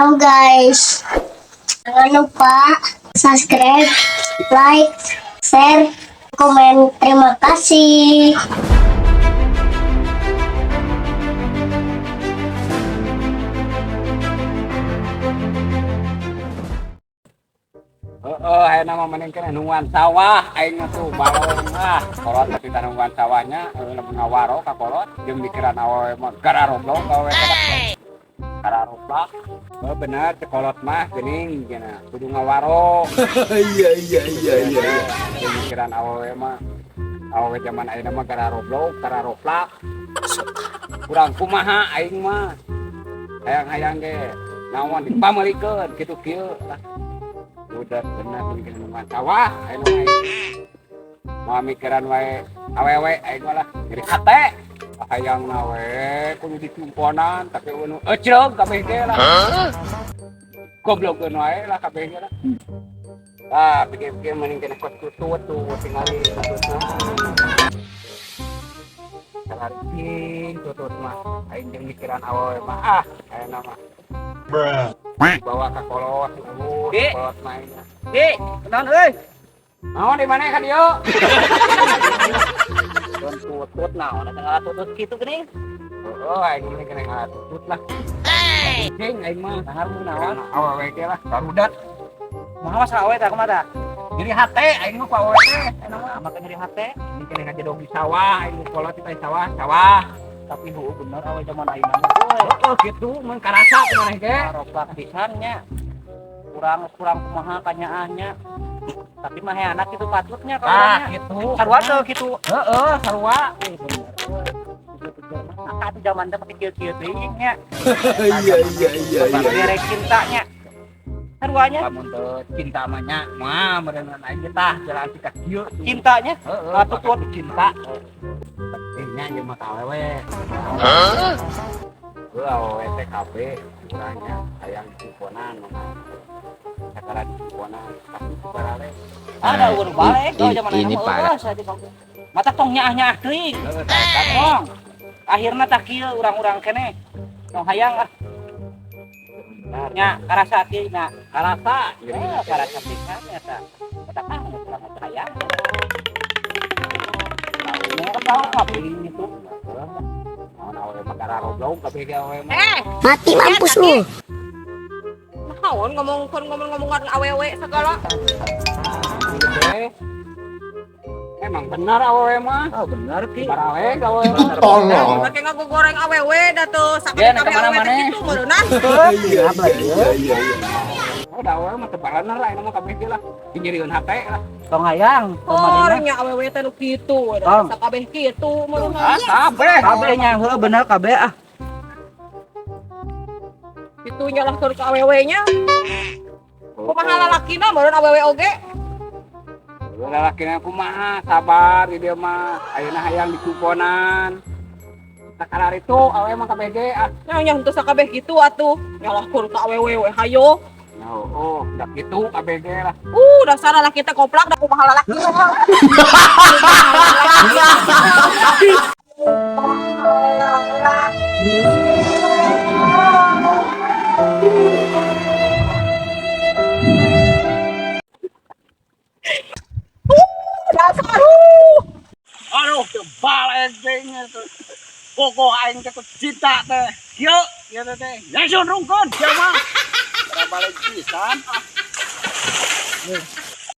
Halo guys, jangan lupa subscribe, like, share, komen. Terima kasih. Heeh, ayeuna mah mending keneh nungguan sawah aing mah tuh balong ah. Kolot tapi nungguan sawahnya, lamun ngawaro ka kolot jeung mikiran awewe mah gararoblok awewe teh. Gararoblok. Heuh bener teh kolot mah geuning cenah kudu ngawaro. Iya. Jeung mikiran awewe mah awewe zaman ayeuna mah gararoblok, gararoplak. Kurang kumaha aing mah. Hayang-hayang ge naon dipameulikeun kitu kieu lah. Udah bener mikiran nungguan sawah ayeuna mah aing. Moal mikiran wae awewe aing mah lah nyeri hate. Hayangna we kudu dicumponan tapi anu ecreug kabeh ge lah. Goblokkeun wae lah kabeh ge lah. Ah, pikir-pikir mending keneh kos tutut tuh tingali tututna. Salaricing tutut mah aing jeung mikiran awewe mah ah ayeuna mah. Bawa ka kolot urus Di. kolot mah aing. Di, kenaon euy? Naon di mana ka dieu? Don tutut naon eta ngalah tutut kitu geuning. Heeh, aing mah kena ngatutut lah. Cing aing mah Nahar mun naon? Awewe ge lah barudak. Kumaha masalah awewe tah kumaha tah? Nyeri hate aing mah ku awewe teh. Ayeuna mah Make nyeri hate. ini kena ngajedog di sawah, aing mah kolot di sawah, sawah. Tapi heueuh bener awewe zaman ayeuna mah euy. Heeh kitu mun karasa ku maneh ge. Roblak pisan nya. Kurang kumaha kanyaahnya. Tapi mah anak kitu patutnya Tah kalau kitu. Sarua teu kitu. Heeh, sarua. Euy bener euy. Jujur-jujur mah nah atuh zaman teh pake kieu-kieu teuing nya. Iya. Bere cintanya. Saruanya Lamun teu cinta mah nya, mah meureun aing ge tah jalan tika kieu. cintanya Heeh, Atuh, bakal cinta. Pentingnya ieu mah ka awewe. Hah? Heuh awewe teh kabeh urangnya hayang dicumponan mah. Sakara dicumponan tapi barale. Ada udah balik Ini- zaman ini ayeuna mah parah. eueuh saja kok. Mata tong nyaah-nyaah teuing. Heuh tah eta teh. Tong. Akhirna tah kieu urang-urang keneh. Tong hayang ah nya karasa kieu nya. Karasa Eh, karasa pisan eta. Eta kan urang teh hayang. Nya kan tahu kabeh gitu. Naon awewe mah gararoblok kabeh ge awewe mah. Eh, Mati mampus lu. naon ngomong-ngomong awewe segala. Teh. Emang benar awewe mah. Oh bener ki. Barale awewe mah. Tolong. Make ngagoreng awewe da teu Dia sakabeh nek kabeh awewe kemana teh maneh? kitu meureunah. Iya. Oh, da awewe mah teu bener lah ayeuna mah kabeh ge lah. Dinyerieun hate lah. Tong hayang, tong Oh, manehna. nya awewe teh nu kitu da Tong. sakabeh kitu meureunah. Ah, kabeh. Kabeh nya heueuh bener kabeh ah. Kitu nyalahkeun ka awewe nya. Kumaha lalakina meureun awewe oge? Lalakina kumaha sabar di dieu mah. Ayeuna hayang dicumponan. Sakalar itu awewe mah kabeh ge ah. Nya nya henteu sakabeh kitu atuh. Nyalahkeun ka awewe we hayo. Oh, oh, da kitu kabeh ge lah. Dasar lalaki teh koplak da kumaha lalakina. Dasar. Aduh, teu balik deui teh. Bogoh aing teh ku cinta teh. Kieu, ieu teh teh. Nyayun rungkun kieu mah. Tara balik pisan ah.